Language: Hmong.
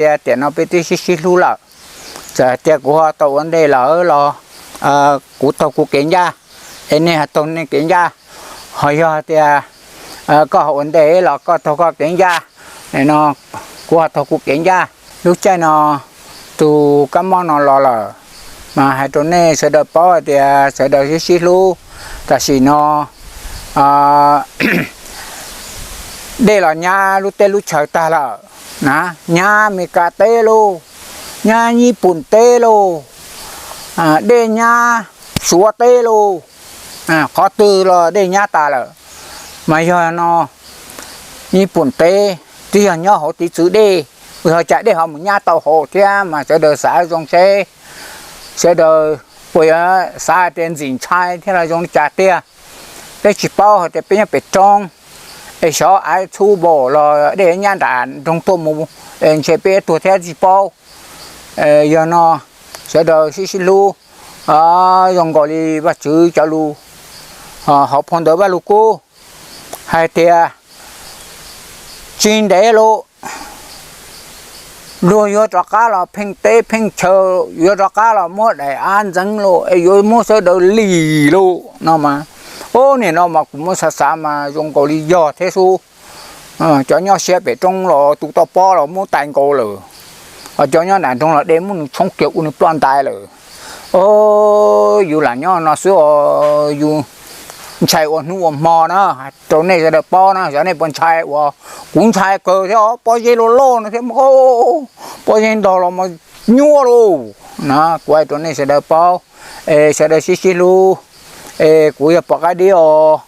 tias tiam no peb twb sib sib hlub lawm. Txawm hais tias kuv ho tau ua ntej lawm los kuv taug kuv kev ncaj, es nej ho taug nej kev ncaj. Ho yog tias koj ho ua ntej los koj taug koj kev ncaj, no kuv ho taug kuv kev ncaj. Lub caij no tus kab mob no los lawm, mas hais rau nej sawv daws paub hais tias sawv daws sib sib hlub. Tam sim no dej los nyab lub teb lub chaw tag lawm na, nyab Amelikas teb lauj, nyab Nyij Pooj teb lauj, dej nyab Suav teb lauj, qhov twg los dej nyab tas lawm. Mas yog no Nyij Pooj teb twb yog nyob hauv tiv txwv dej, ho cas dej ho mus nyab tau hauv thiab, mas sawv daws xav zoo seb sawv daws puas yuav xav hais tias ntxim ntshai thiab los zoo li cas tiag. Peb tsis paub hais tias peb nyob pem roob es xyov av txhub npaum los dej nyab nram nroog tuaj mus, ntshe peb tuag thiab tsis paub. Yog no sawv daws sib sib hlub zoo nkaus li Vajtswv cov lus hauv phau ntawv Vajluskub hais tias tsis ntev lawm luag yuav rov qab los pheej teb pheej chaw, yuav rov qab los muab daim av ntxeev lawm es yuav muab sawv daws lim lawm no mas. Ub, nim no mas kuv muab xav xav mas zoo nkaus li yog thiab xwb. Cov nyob siab pem roob los tus toj pob los muab tais nkaus lawm, cov nyob nram nroog los dej muab nws tshoob kiag ua nws ploj ntais lawm. Yus lam nyob no xwb os, yus ntshai ua hnub ua hmo na. Rau nej sawv daws paub na, xyov nej puas ntshai uas kuv ntshai kawg thiab os. Pob zeb loj loj no thiab, pob zeb ntog los mas nyuaj lauj na. Kuv hais rau nej sawv daws paub, es sawv daws sib sib hlub, es kuv yog Pov Qab Dib os.